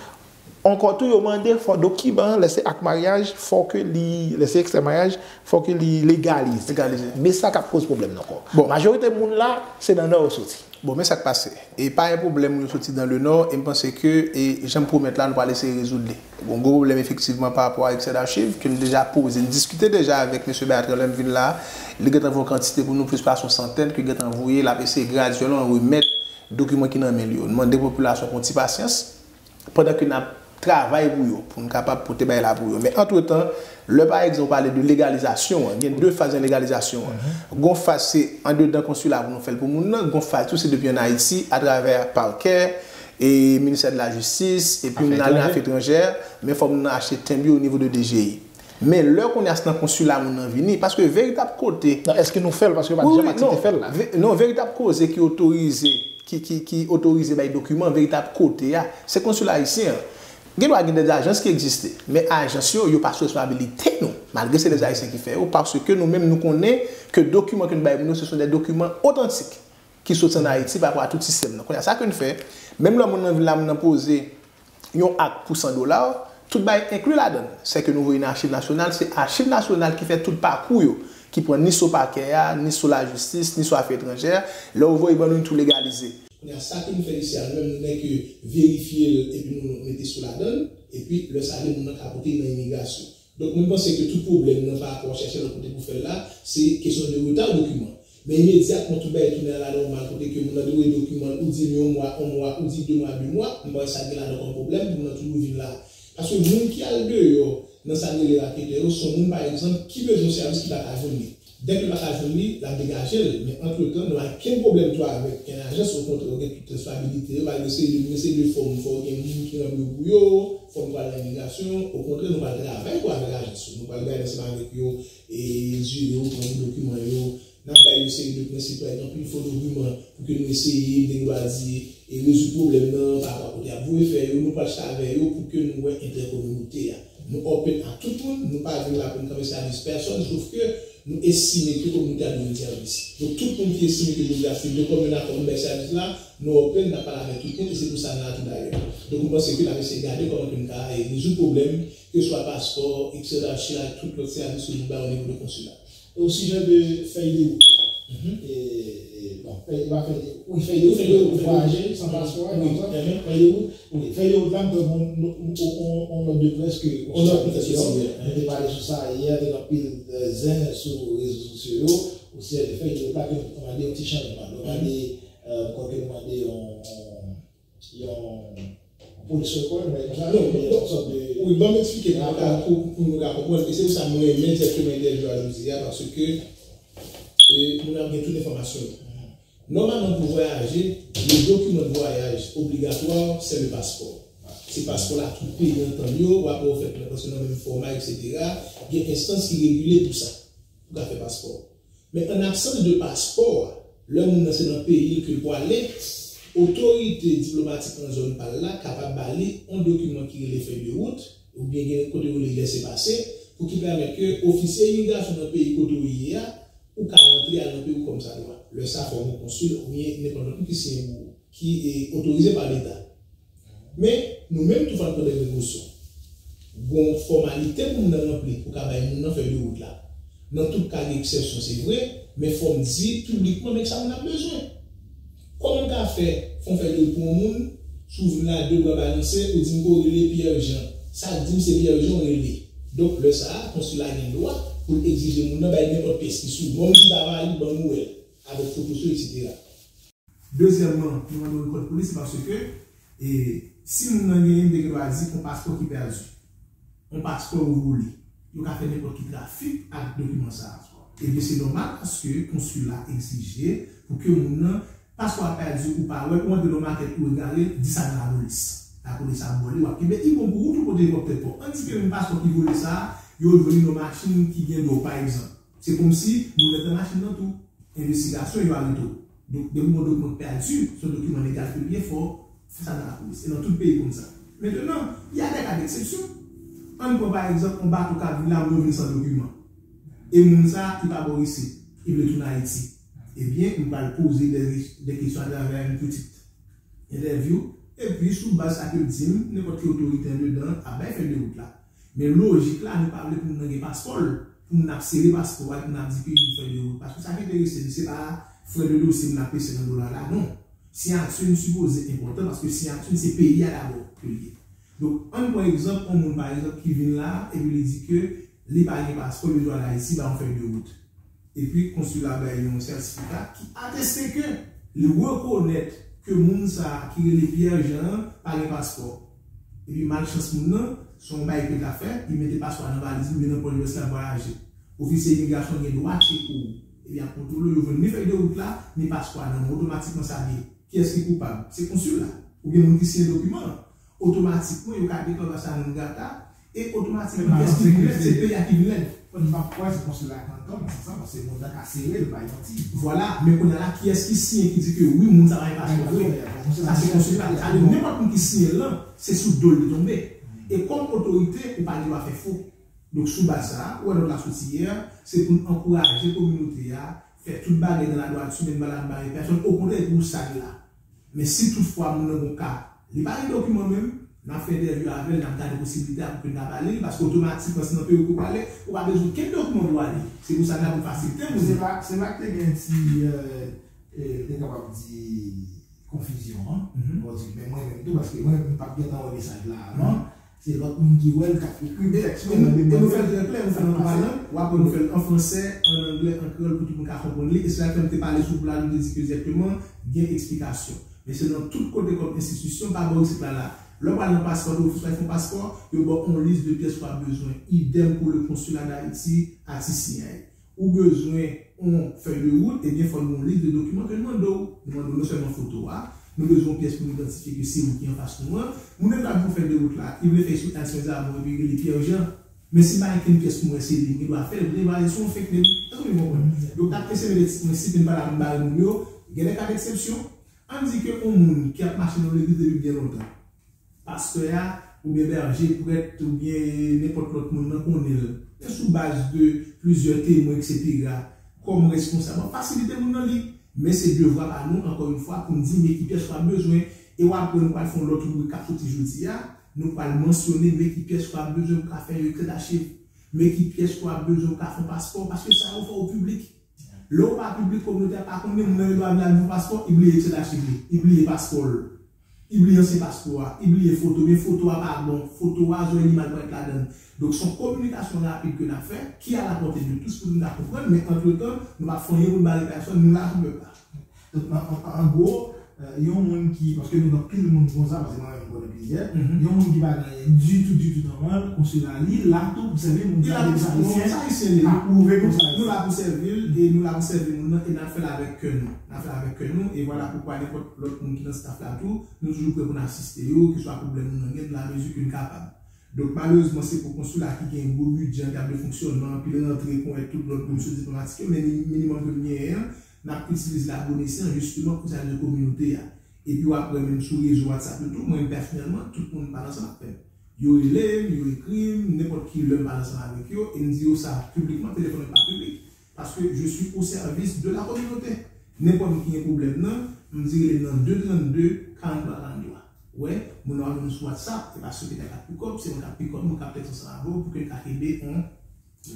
Ankò tou, yo mande fò dokiman, lè se ak maryaj, fò ke li, lè se ekstrè maryaj, fò ke li legalize. Legalize. Men sa k ap koz pwoblèm nan ankò. Bon. Majorite moun la, se nan Nò yo soti. Bon, men sa k pase. E pa yon pwoblèm moun yo soti nan le Nò, e m panse ke, e jan m pwomèt la, nou pral eseye rezoud li. Bon, gwo pwoblèm efektivman pa rapò a ekstrè dachiv, ke n deja poze, n diskite deja avèk mesye Bertrand lè m vin la. Li gentan voye yon kantite pou nou, plis pase yon santèn, ke gentan voye, l ap eseye gradyèlman remèt dokiman ki nan men l yo. N mande popilasyon pou yon ti pasyans, pandan ke n ap travay pou yo, pou n kapab pote bagay la pou yo. Men antretan, lè pa egzanp, ou pale de legalizasyon an, gen de faz nan legalizasyon an. Gon faz se andedan konsila pou nou fè l pou moun nan, gon faz tou se depi ann Ayiti, atravè pakè, e ministè de la jistis, epi moun nan ale nan afè etranjè, men fò moun nan achte tenb yo o nivo de D G I. Men lè kounye a se nan konsila moun nan vini, paske veritab kote. Non, èske nou fè l? Paske yo pa janm aksepte fè l la. Ve- non, veritab koze ki otorize, ki, ki, ki otorize bay dokiman, veritab kote a, se konsila ayisyen an. Gen dwa gen de ajans ki egziste, men ajans yo, yo pa sou responsabilite nou, malgre se de ayisyen ki fè yo, paske nou menm nou konnen ke dokiman ke nou bay moun yo, se son de dokiman otantik ki soti ann Ayiti pa rapò a tout sistèm nan. Kounye a, sa ke n fè, menm lè moun nan vin la, moun nan poze yon ak pou san dola, tout bagay enkli ladan l. Sèke nou voye nan Achiv Nasyonal, se Achiv Nasyonal ki fè tout pakou yo, ki pran ni sou pakè a, ni sou lajistis, ni sou afè etranjè. Lè yo voye ban nou, nou tou legalize. Kounye a, sa ke nou fè isi a, nou menm, nou nèk verifye l, epi nou mete sou ladan l, epi lè sa vle, moun nan ka pote l nan imigrasyon. Donk, mwen panse ke tout pwoblèm nan pa rapò chèche lòt kote pou fè l la, se kesyon de reta dokiman. Men imedyatman, tout bagay tounen a la nòmal, kote ke moun nan te voye dokiman, ou di l yon mwa, yon mwa, ou di de mwa, de mwa, mwen pa wè sa gen ladan kòm pwoblèm pou moun nan toujou vin la. Paske moun ki al deyò nan sa n rele raketè yo, se yon moun, pa egzanp, ki bezwen yon sèvis ki pa ka jwenn li. Dèke l pa ka jwenn li, l ap degaje l. Men antretan, nou pa gen kenn pwoblèm tou avèk N H S, okontrè, yo gen tout responsabilite yo, pa gen seri de, gen seri de fòm, fò gen moun ki ranpli yo pou yo, fòm pral nan imigrasyon, okontrè, nou pral travay tou avèk ajans yo. Nou pral gade ansanm avèk yo, e, zile yo, pran tout dokiman yo. N ap bay yo seri de prensip, pa egzanp, pli fò dokiman pou ke nou eseye, m te gen dwa di, e rezoud pwoblèm nan pa rapò a kote y ap voye fè yo, nou pral chita avè yo pou ke nou wè enterè kominote a. Nou open a tout moun, nou pa vin la pou n kanpe sèvis pèsòn, sof ke nou estime ke kominote a bezwen sèvis. Donk, tout moun ki estime ke jodi a se de kòm yon akò pou bay sèvis la, nou open, n ap pale avèk tout moun, e se pou sa n la tou dayè. Donk, nou panse ke n ap eseye gade kòman ke n ka, e, rezoud pwoblèm, ke swa paspò, et cetera, chila, tout lòt sèvis ke nou bay o nivo de konsila. O sijè de fèy de wout. E, e, bon, fèy, pa fèy de, wi, fèy de wout, fèy de wout, vwayaje san paspò, wi, fèy de wout, wi, fèy de wout la, m te gen yon nòt de près ke konsila te fè, nou te pale sou sa yè, te gen anpil zen sou rezo sosyo yo, o sijè de fèy de wout la, ke nou mande yon ti chanjman. Nou mande, m kwè ke nou mande yon, yon yon police record, bagay konsa, non, non, yon sòt de. Wi, ban m eksplike pou nou ka, pou, pou nou ka konprann. E se pou sa mwen renmen dirèkteman entèvyou a jodi a, paske, e, moun ap gen tout enfòmasyon yo. Nòmalman, pou vwayaje, le document de voyage obligatoire, c'est le passeport. Se paspò la tout peyi antann yo, w ap wè w fè plen paspò nan menm fòma, et cetera. Gen enstans ki regile pou sa, pou ka fè paspò. Men an absans de paspò a, lè moun nan se nan peyi l ke l pwale, otorite diplomatik nan zòn pa l la kapab ba li yon dokiman ki rele fèy de wout, oubyen gen kote yo rele lèsepase, pou ki pèmèt ke ofisye imigrasyon nan peyi kote w ye a, ou ka rantre al nan peyi w kòmsadwa. Lè sa a, fò w gen yon konsil oubyen nenpòt lòt moun ki siyen pou ou, ki, e, otorize pa Leta. Men, nou menm tou fò n pran de prekosyon. Gon fòmalite pou moun nan ranpli pou ka bay moun nan fèy de wout la. Nan tout ka gen eksepsyon, se vre, men fò m di piblikman men sa moun nan bezwen. Kòman m ka fè fè yon fèy de wout pou yon moun, si w vin la de bra balanse, ou di m ke w rele Pierre Jean. Sa k di m se Pierre Jean w rele. Donk, lè sa a, konsila gen dwa pou l egzije moun nan bay nenpòt pyès ki sou non l ki pa valid, ban m ou wè l, avèk foto sou, et cetera. Dezyèmman, nou mande w rekòd pou li, se paske, e, si moun nan genyen, m te gen dwa di, yon paspò ki pèdi, yon paspò yo vole, yo ka fè nenpòt ki trafik ak dokiman sa a. Ebyen, se nòmal paske konsila egzije pou ke moun nan, paspò a pèdi ou pa wè l, ou antre nan makèt ou egare l, di sa nan lapolis. Lapolis ap ba w li, w ap kenbe, li bon pou ou tou kote w ap tèt pa w. Ann di ke menm paspò ki vole sa a, yo jwenn li nan machin ki gen dòg, pa egzanp. Se kòmsi moun nan t nan machin nan tou. Envestigasyon, yo arete w. Donk, depi w gen yon dokiman k pèdi, se yon dokiman legal ke l ye, fò w fè sa nan lapolis. E nan tout peyi konn sa. Mentenan, y a des cas d'exception. Ann pran pa egzanp yon bato k ap vin la, moun yo vin san dokiman. E moun sa a, li pa ba w resit. Li vle tounen Ayiti. Ebyen, m pral poze de, de kesyon atravè yon pitit entèvyou. Epi, sou baz sa ke l di m, nenpòt ki otorite andedan ap bay fèy de wout la. Men lojik la, nou pa vle pou moun nan gen paspò l, pou moun nan ap sere paspò a, pou moun nan ap di ke li fèy de wout. Paske sa ki enterese n, se pa frè de dosye moun ap pese nan dola la, non. Siyati n sipoze enpòtan, paske siyati n se peyi a dabò ke l ye. Donk, ann pran egzanp, yon moun, pa egzanp, ki vin la, epi li di ke li pa gen paspò, li bezwen al Ayiti, ba yon fèy de wout. Epi, konsila bay yon sètifika ki ateste ke li rekonèt ke moun sa a ki rele Pierre Jean an pa gen paspò. Epi, malchans moun nan, se yon bagay ke l ta fè, li mete paspò a nan valiz li oubyen nan pòch vès li ap vwayaje. Ofisye imigrasyon gen dwa tcheke w. Epi, y ap kontwole w, yo jwenn ni fèy de wout la, ni paspò a nan men w. Otomatikman, sa vle, kiyès ki koupab? Se konsil la. Oubyen moun ki siyen dokiman an. Otomatikman, yo ka deklare w sa non grata, e otomatikman, kiyès ki vin lèd? Se peyi a ki vin lèd. Mwen, m pa kwè se konsil la k nan tò nan sans sa, paske moun nan ka sere l, bay manti. Vwala, men kounye a la, kiyès ki siyen ki di ke wi, moun sa pa gen paspò vre? Sa se konsil la. Sa vle di nenpòt moun ki siyen l lan, se sou do l li tonbe. E kòm otorite, ou pa gen dwa fè fo. Donk, sou baz sa a, ou wè nòt la soti yè, se pou n ankouraje kominote a, fè tout bagay dans la droiture, men n pa la bare pèsonn, okontrè, e pou sa n la. Men si toutfwa moun nan gon ka, li pa gen dokiman menm, n ap fè entèvyou avè l, n ap gade posiblite a pou ke n ka ba li l, paske otomatikman, si nan peyi w ke w prale, ou pa bezwen okenn dokiman pou w ale. Se pou sa n la pou fasilite moun nan. Se la, se la k te gen ti, e, e, te kapab di, konfizyon an. Bon, di, men mwen menm tou, paske mwen menm m p ap gentan wè mesaj la avan. Se lòt moun ki wè l k ap ekri tèks mwen nan demwazèl. E nou fè l trè klè, nou fè l an twa lang, w ap wè nou fè l an fransè, an anglè, an kreyòl pou tout moun ka konprann li. E se sa k fè m te pale sou boul la, nou te di ke dirèkteman gen eksplikasyon. Men se nan tout kote kòm enstitisyon, pa bò isit la la. Lè w pral nan paspò, nan ofis la, fè yon paspò, yo ba w yon lis de pyès w ap bezwen. Idèm pou le consulat d'Haïti, Atisin. Ou bezwen yon fèy de wout, ebyen, fò nou yon lis de dokiman ke nou mande w. Nou mande w non sèlman foto a, nou bezwen yon pyès pou nou idantifye ke se ou ki anfas nou an. Moun nan ki ap fè fèy de wout la, li vle fè l sou Ernst Menzamon epi li rele Pierre Jean. Men si m pa gen kenn pyès pou mwen, se li, m gen dwa fè l, m te baze sou yon fake name. Èske w konprann? Donk, n ap eseye mete ti prensip, men pa la pou n bare moun yo. Gen de ka deksepsyon. Ann di ke yon moun ki ap mache nan legliz depi byen lontan, pastè a, oubyen bèje, prèt, oubyen nenpòt lòt moun nan konnen l. Men sou baz de plizyè temwen, etsetera, kòm responsab, w ap fasilite moun nan li. Men se devwa pa nou, ankò yon fwa, pou n di men ki pyès w ap bezwen. E w ap wè nou pral fè yon lòt ribrik k ap soti jodi a. Nou pral mansyone men ki pyès w ap bezwen pou ka fè yon ekstrè dachiv. Men ki pyès w ap bezwen pou ka fè yon paspò, paske sa yo fè w piblik. Lè w pa piblik, kominote a pa konnen, moun nan gen dwa vin al fè yon paspò, li bliye ekstrè dachiv li, li bliye paspò l. Li bliye ansyen paspò a, li bliye foto, men foto a pa bon, foto a, zòrèy li mal parèt ladan l. Donk, se yon kominikasyon rapid ke n ap fè, ki a la pòte de tous pou nou ka konprann, men antretan, nou p ap fè anyen pou n bare pèsòn, nou la pou pèp la. Donk, an, an, an gwo, euh, yon moun ki, paske nou gen anpil moun konsa, paske mwen menm m konnen plizyè, yon moun ki pa gen anyen ditou, ditou nan men l, konsila li la tou pou sèvi moun ki ap desann Ayisyen, apwouve konsila. Nou la pou sèvi l, e nou la pou sèvi moun nan, e n ap fè l avèk kè nou. N ap fè l avèk kè nou, e vwala poukwa nenpòt lòt moun ki nan staff la tou, nou toujou prè pou n asiste yo, keswa pwoblèm moun nan gen, nan lamezi ke n kapab. Donk, malerezman, se pwokonsila ki gen gwo bidjè an tèm de fonksyònman, anpil rantre, konvèt tout lòt moun sou diplomatik yo, men li minimòm ke nou genyen an, n ap itilize l a bon esyan, jisteman, pou sèvis kominote a. Epi w ap wè menm sou rezo WhatsApp yo tou, mwen menm pèsonèlman, tout moun pale ansanm ak pèp. Yo rele m, yo ekri m, nenpòt ki lè m pale ansanm avèk yo, e m di yo sa piblikman, telefòn mwen pa piblik, paske je suis au service de la communauté. Nenpòt moun ki gen pwoblèm nan, m di rele m nan de trannde, karanntwa karanntwa. Wè, moun nan ap jwenn m sou WhatsApp, e pa sou ki ta ka pikòp, se mwen k ap pikòp, mwen k ap tèks ansanm avè w pou ke n ka kenbe yon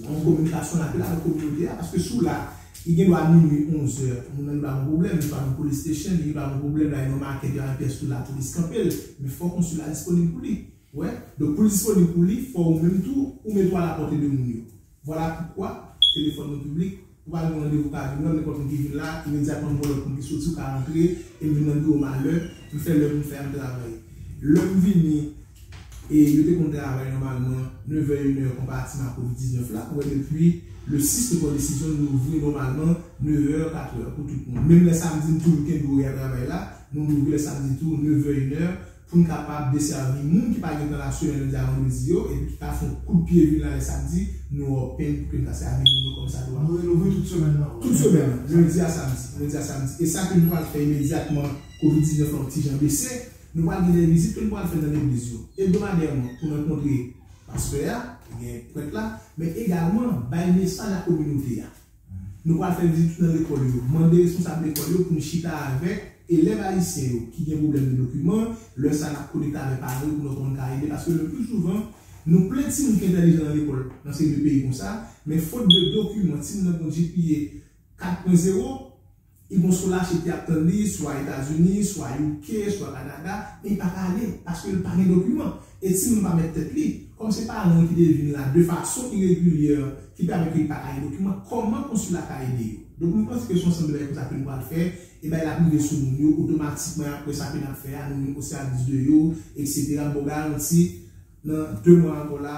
yon kominikasyon rapid avèk kominote a, paske si w la, li gen dwa minui, onzè, moun nan gen dwa gen pwoblèm, li pa nan police station, li gen dwa gen pwoblèm, la, li nan makèt, y a yon pyès tou la, polis kanpe l, men fò konsila disponib pou li. Wè, donk pou l disponib pou li, fò ou menm tou, ou mete w a la pòte de moun yo. Vwala poukwa, telefòn nou piblik, ou pa gen randevou ka vin la, nenpòt moun ki vin la, imedyatman m gen lòt moun ki soti, ou ka rantre, e m vin nan biwo m a lè, m fè lè pou m fè a, m travay. Lè m vini, E yo te konn travay nòmalman nevè, inè konparativman a kovid diznèf la. Ou wè depi le sis nou pran desizyon, nou louvri nòmalman nevè, katrè pou tout moun. Menm lè samdi, nou toujou kenbe orè travay la. Nou louvri lè samdi tou, nevè, inè, pou n kapab desèvi moun ki pa gen tan la semèn, lendi a vandredi yo, epi ki ka fè yon kout pye vin la lè samdi, nou open pou ke n ka sèvi moun yo kòmsadwa. Nou relouvri tout semèn nan. Tout semèn, lendi a samdi, lendi a samdi. E sa ke nou pral fè imedyatman kovid diznèf la yon ti jan bese, nou pral gen de vizit ke nou pral fè nan legliz yo, ebdomadèman, pou n rankontre pastè a, ebyen, prèt la, men egalman bay mesaj a kominote a. Nou pral fè vizit tou nan lekòl yo, mande responsab lekòl yo pou n chita avèk elèv ayisyen yo ki gen pwoblèm de dokiman, lè sa n ap konekte avèk paran yo pou nou konn ka ede, paske le pli souvan, nou plen timoun ki entèlijan nan lekòl, nan seri de peyi konsa, men fot de dokiman, timoun nan gon G P A kat pwen zewo, li gon scholarship ki ap tann li, swa Etazini, swa U K, swa Kanada, men li pa ka ale, paske li pa gen dokiman. E timoun pa mèt tèt li, kòm se paran ki te vin la de fason iregilyè, ki pèmèt ke li pa ka gen dokiman, kòman konsila ka ede yo? Donk, mwen panse ke se yon ansanm de bagay konsa ke nou pral fè, e bagay la ap rive sou moun yo, otomatikman, apre sa ke n ap fè a, nou vin o sèvis de yo, etsetera. M ba w garanti, nan de mwa ankò la,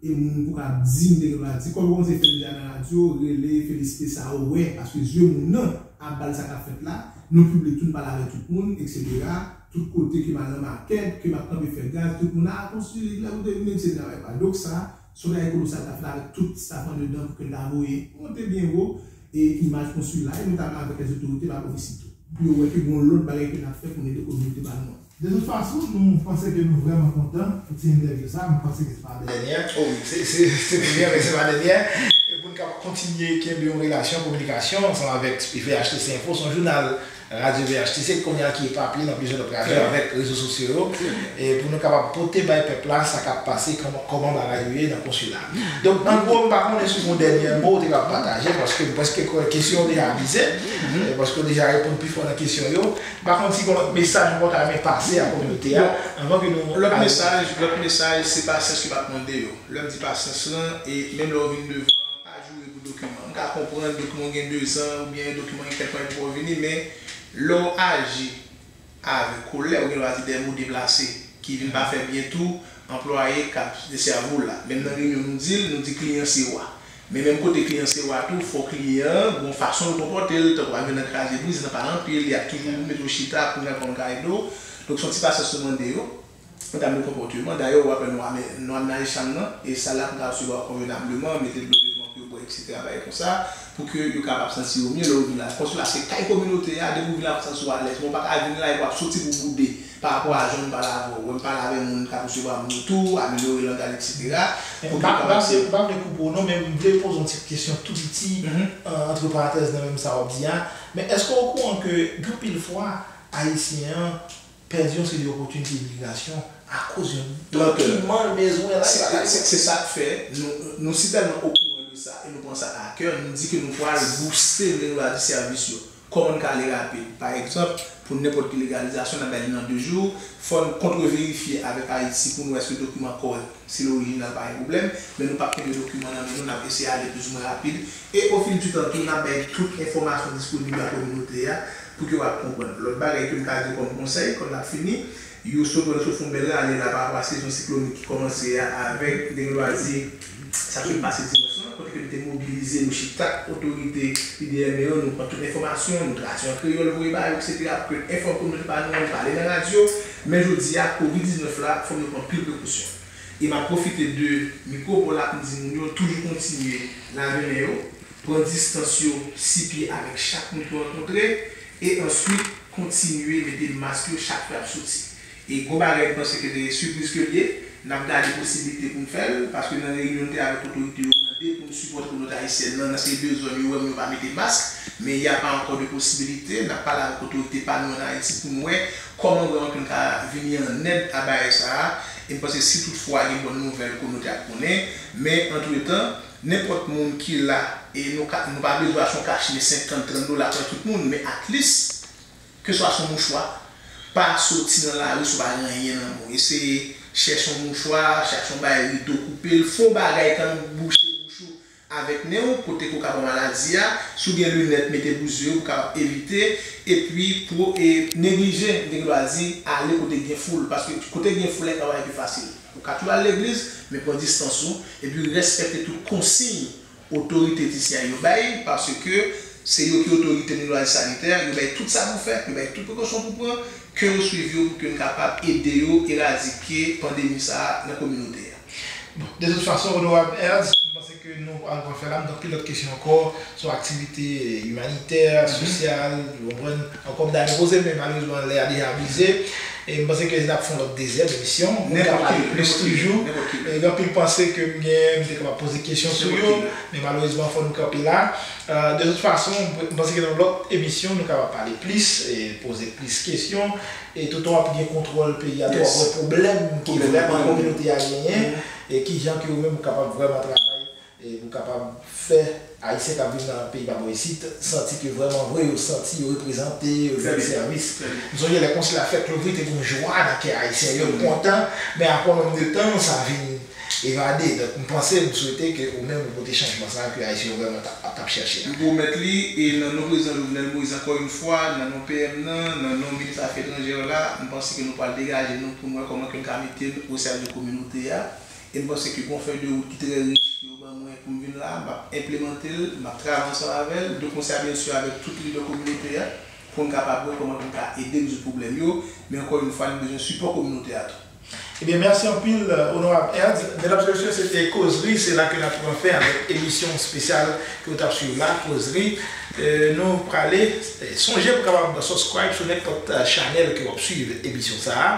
e moun poko ap di m te gen dwa di, kòm w konn se fè deja nan radyo, rele, felisite sa ou wè, paske zye moun nan ap ba l sa k ap fèt la, nou piblik tou n pale avèk tout moun, etsetera. Tout kote ke m al nan makèt, ke m ap kanpe fè gaz, tout moun, a, konsila, lè ou te vin, etsetera. Bagay pa. Donk sa, se yon bagay kolosal k ap fèt avèk tout staff andedan pou ke n ta voye monte byen wo, e imaj konsila, e notaman avèk lèzotorite pa bò isit tou. Pou yo wè ke gen yon lòt bagay ke n ap fè pou n ede kominote pa nou an. De tout fason, nou panse ke nou vrèman kontan pou ti entèvyou sa. M panse ke se pa dènyè. Oh wi, se, se, se premyè, men se pa dènyè. E pou n kapab kontinye kenbe yon relasyon kominikasyon ansanm avèk V H T C Info, se yon jounal, Radyo V H T C, kounye a ki epapye nan plizyè lòt radyo avèk rezo sosyo yo, e pou nou kapab pote bay pèp la sa k ap pase, kòman, kòman bagay yo ye nan konsila. Donk, an gwo, m pa konnen si w gen yon dènye mo ou te ka pataje, paske m prèske kwè kesyon yo deja vize, e paske w deja reponn pi fò nan kesyon yo. M pa konn si gen lòt mesaj ou ta renmen pase a kominote a, anvan ke nou Lòt mesaj, lòt mesaj, se pasyans yo p ap mande yo. Lè m di pasyans lan, e menm lè w vin devan, pa joure pou dokiman. M ka konprann dokiman w gen dezan, oubyen dokiman gen kèk mwa pou w vini, men lè w aji avèk kolè, ou gen dwa di de mo deplase, ki vin pa fè byen tou anplwaye k ap desèvi w la. Menm nan reyinyon nou di l, nou di kliyan se wa. Men menm kote kliyan se wa tou, fò kliyan an gon fason l konpòte l, tankou pa vin nan kraze brize, nan pale anpil, y ap toujou mete w chita pou l konn ka ede w. Donk se yon ti pasyans nou mande yo. An tèm de konpòteman, dayè, w ap wè nou ame-, nou amenaje chanm nan, e sal la pou ka resevwa w konvenableman, mete dlo devan pou yo bwè, etsetera, bagay konsa, pou ke yo kapab santi yo mye lè yo vin la. Konsila se kay kominote a, depi w vin la, w santi w alèz. Men w pa ka vin la epi w ap soti pou w boude pa rapò a jan moun pale avè w. Wè m pale avè moun k ap resevwa moun yo tou, amelyore langaj, etsetera, pou ke yo kapab se. M pa vle koupe w non, men m vle poze yon ti kesyon tou piti, antre parantèz nan menm sa w ap di a. Men èske w okouran ke gen anpil fwa, Ayisyen an pèdi yon seri de opòtinite imigrasyon akoz yon dokiman l bezwen la, li pa ka jwenn. Se, se, se sa k fè nou, nou si tèlman okouran de sa e nou pran sa a kè, nou di ke nou pral bouste, nou pral di sèvis yo. Kòman n ka ale rapid? Pa egzanp, pou nenpòt ki legalizasyon, n ap bay li nan de jou, fò n kontreverifye avèk Ayiti pou n wè èske dokiman kòrèk. Si l orijinal, pa gen pwoblèm, men nou p ap kenbe dokiman nan men nou, n ap eseye ale plizoumwen rapid. E ofil di tan tou, n ap bay tout enfòmasyon disponib a kominote a pou ke yo ap konprann. Lòt bagay ke m ka di kòm konsèy, kòm n ap fini, yo sot wè sou fon bèl la, ale la pa rapò a sezon siklonik ki kòmanse a avèk, gen dwa di, sa k sot pase dimanch lan, kote ke nou te mobilize, nou chita ak otorite P D M E yo, nou pran tout enfòmasyon, nou tradui an kreyòl, voye ba yo, etsetera, pou ke n enfòme kominote pa nou an, nou pale nan radyo. Men jodi a, kovid diznèf la, fò nou pran anpil prekosyon. E m ap pwofite de mikwo pou la pou m di moun yo toujou kontinye lave men yo, pran distans yo sis pye avèk chak moun ki w rankontre, e answit kontinye mete mask yo chak fwa y ap soti. E gwo bagay m panse ke te sipriz ke l ye, n ap gade posiblite pou n fè l, paske nan reyinyon n te avèk otorite yo mande pou n sipòte kominote ayisyèn nan, nan seri de zòn yo wè moun yo pa mete mask, men y a pa ankò de posibilite, n ap pale avèk otorite pa nou an Ayiti pou n wè kòman vrèman ke n ka vini an èd a bagay sa a, e m panse si toutfwa gen bòn nouvèl, kominote a ap konnen, men antretan, nenpòt moun ki la, e nou ka, nou pa bezwen achte yon kachne senkant, trant dola pou tout moun, men at least, keswa se yon mouchwa, pa soti nan lari si w pa gen anyen nan men w. Eseye chèche yon mouchwa, chèche yon bagay rido, koupe l, fè yon bagay, tann bouche bouch ou avèk nen w, kote ke w ka pran maladi a, si w gen linèt, mete pou zye w pou w kapab evite, epi pou, e, neglije, m te gen dwa di, ale kote gen foul, paske kote gen foul la, travay pi fasil. Ou ka toujou al legliz, men pran distans ou, epi respekte tout konsiy otorite etizyen yo bay, paske se yo ki otorite nan lwa sanitè, yo bay tout sa pou fè, yo bay tout prekosyon pou pran, ke yo swiv yo pou ke n kapab ede yo eradike pandemi sa a nan kominote a. Bon, de tout fason, Onorab Hertz, m panse ke nou al pran fè la, m gen anpil lòt kesyon ankò sou aktivite imanitè, sosyal, ou konprann, ankò m ta renmen poze, men malerezman lè a deja avize. E m panse ke n ap fè yon lòt dezyèm emisyon pou n ka pale plis toujou. E gen anpil panse ke m gen, m te kapab poze kesyon sou yo, men malerezman fò nou kanpe la. Euh, de tout fason, m panse ke nan lòt emisyon nou kapab pale plis, e poze plis kesyon, e toutan w ap gen kontwòl peyi a tou, w ap wè pwoblèm ki vrèman kominote a genyen, e kijan ke ou menm ou kapab vrèman travay, e pou kapab fè Ayisyen k ap viv nan peyi pa bò isit santi ke vrèman vre yo santi yo reprezante, yo gen sèvis. M sonje lè konsila fèk louvri, te gen yon jwa nan kè Ayisyen yo, kontan, men apre yon nonb de tan, sa vin evade. Donk, m panse, m swete ke ou menm ou pote chanjman sa a ke Ayisyen yo vrèman t ap, t ap chèche a. M pwomèt li, e nan non prezidan Jovenel Moïse, ankò yon fwa, nan non P M nan, nan non minis afè etranjè la, m panse ke nou pral degaje nou pou n wè kòman ke n ka mete n o sèvis de kominote a. E m panse ke gon fèy de wout ki trè rich ke yo ban mwen pou m vin la, m ap enplimante l, m ap travay ansanm avè l, de konsè byen si avèk tout lidè kominote a, pou n kapab wè kòman pou n ka ede rezoud pwoblèm yo, men ankò yon fwa, nou bezwen sipò kominote a tou. Ebyen, mèsi anpil, euh, Onorab Hertz. Medam e mesye, se te Kozri, se la ke n ap pran fen avèk emisyon espesyal ke w t ap swiv la, Kozri. Euh, nou prale, euh, sonje pou kapab subscribe sou nenpòt, euh, chanèl ke w ap swiv emisyon sa a.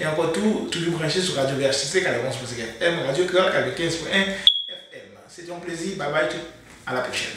E ankò tou, toujou branche sou Radyo V H T C, katrevenn pwen senk F M, Radyo Kreyòl, katrevenkenz pwen en F M. Se te yon plezi. Babay tout. A la pwochèn.